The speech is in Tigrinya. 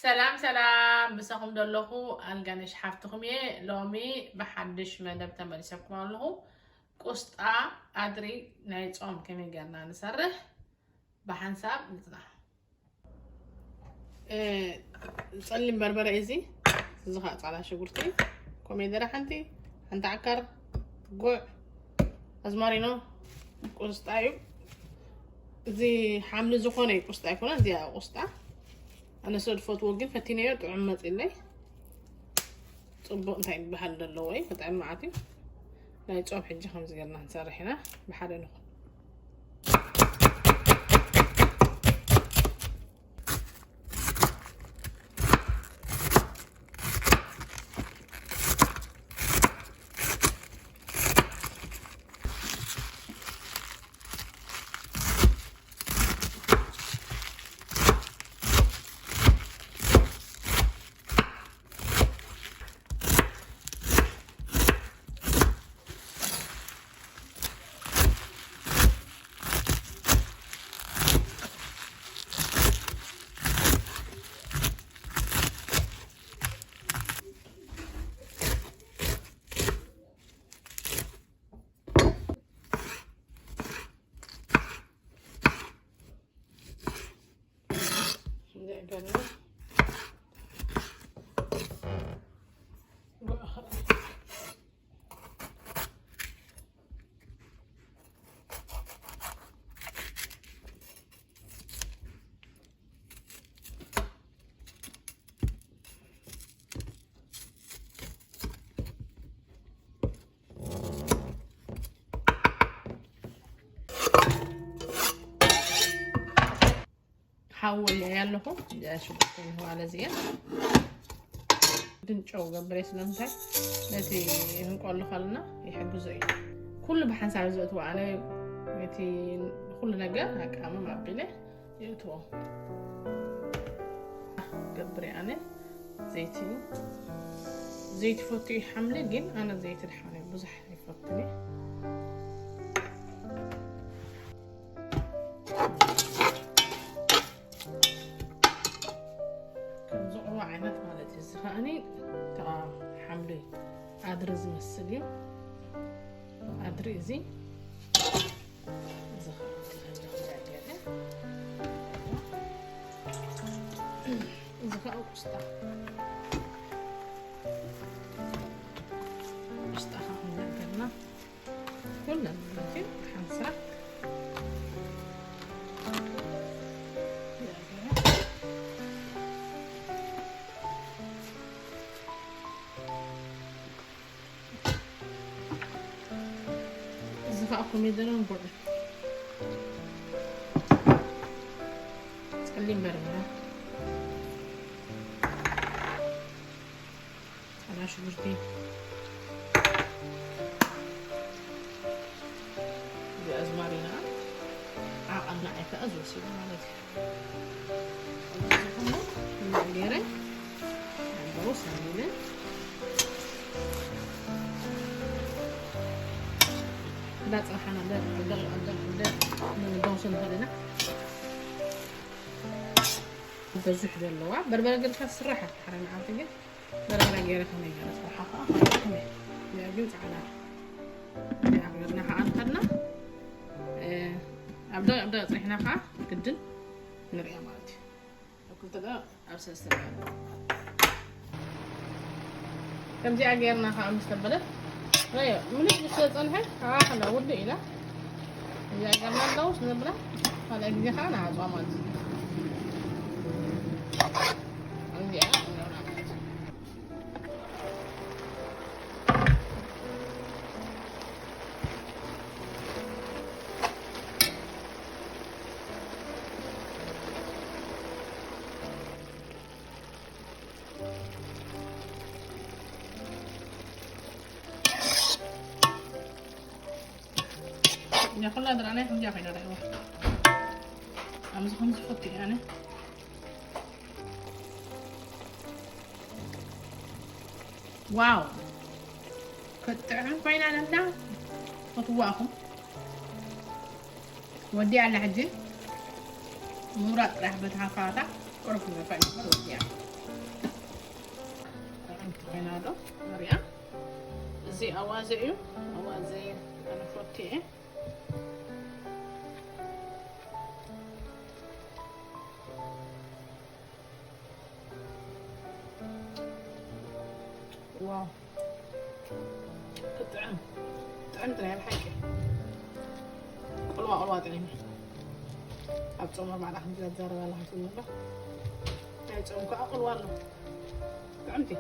ሰላም ሰላም፣ ምሳኹም ዘለኹ ኣልጋነሽ ሓፍትኹም እየ። ሎሚ ብሓድሽ መደብ ተመሊሰኩም ኣለኹ። ቁስጣ ኣድሪ ናይ ጾም ከመይ ጌርና ንሰርሕ ብሓንሳብ ንጽናሕ። እ፣ ጸሊም በርበረ እዚ፣ እዚ ኸኣ ጻዕዳ ሽጉርቲ፣ ኮሜደረ ሓንቲ፣ ሓንቲ ዓካር፣ ጉዕ፣ ኣዝማሪኖ፣ ቁስጣ እዩ። እዚ ሓምሊ ዝኾነ እዩ፣ ቁስጣ ኣይኮነ፣ እዚኣ ቁስጣ። ኣነ ሰብ ዝፈትዎ ግን ፈቲነዮ፣ ጥዑም መጺለይ። ጽቡቕ እንታይ ዝበሃል ዘለዎ እዩ፣ ክጥዕም መዓት እዩ። ናይ ጾም ሕጂ ከምዚ ጌርና ክንሰርሕ ኢና፣ ብሓደ ንኹን። ሓዊ ወሊዐያ ኣለኹ። እዚኣ ሽጉርቲ ንህዋ ለዚ እያ። ግን ጨው ገብረ፣ ስለምንታይ ነቲ ክንቆሉ ከለና ይሕግዞ እዩ። ኩሉ ብሓንሳብ ዘእትዎ ኣነ፣ ነቲ ኩሉ ነገር ኣቃምም ኣቢለ የእትዎ። ገብረ ኣነ ዘይቲ፣ ዘይቲ ፈቱ እዩ ሓምሊ፣ ግን ኣነ ዘይቲ ድሓነ ብዙሕ ኣይፈቱን እየ። ከምዚ ቁሩብ ዓይነት ማለት እዩ። እዚ ከኣኒ እታ ሓምሊ ኣድሪ ዝመስል እዩ። ኣድሪ እዚ፣ እዚ ከኣ፣ እዚ ከኣ ቁስጣ። ቁስጣ ከኣ ክንዘርገልና። ኩለን ማለት እዩ። ሓንሳ እዚ ከዓ ኮሚደረን ጉዕን ጸሊም በርበረ። ጻዕዳ ሽጉርቲ፣ እዚ ኣዝማሪና ዓቐና ኣይከኣ ዝወስድ ማለት እዩ። እዚ ዝኾነ እናእገረ ኣምበሮ ሰሚነ ክዳ ጽባሓና ደ፣ ደ፣ ደ፣ ደ፣ ንደውሶ ንኽእል ኢና። በዙሕ ዘለዋ በርበረ ገልካ ትስራሕ ኣትሓረ ንዓቲ ግን በርበረ ገይረ ከመይ ገይረ ስራሓ ከዓ ከመይ እዚኣ ግን ጻዕዳ እዚኣ ገርና ከዓ ንኸድና ኣብ ደቂቕ ደቂቕ ጸኒሕና ከዓ ግድን ንሪኣ ማለት እዩ። ኣብ ክልተ ደቂቕ ኣብ ሰለስተ ደቂቕ ከምዚኣ ገይርና ከዓ ምስ ተበለት ረዮ ምልስ ምስ ተጸንሐ ከዓ ከነ ውድእ ኢላ እዚኣ ገርና ኣለውስ ንብላ ካልኣይ ግዜ ከዓ ንዓፅዋ ማለት እዩ። እዚኣ يا خلا دراني هم جاكي دراني أمس خمس خطي يعني. واو كتعرف فين أنا لا خطواهم ودي على حجي مرات راح بتها فاتا ቁሩብ ንፋይ ማለት እያ። ጥዕምቲ ኮይና ዶ ንሪኣ። እዚ ኣዋዘ እዩ። ኣዋዘ ኣነ ፈትየ። ዋው፣ ክጥዕም። ጥዕምቲ ናይ ብሓቂ። ቁልዋ ቁልዋ ጥዒም። ኣብ ጾም ኣርባዕተ ከምዚ ዘዛረብ ኣለኻ ትብሎ። ናይ ጾም ከዓ ቁልዋ ኣሎ። ጥዕምቲ።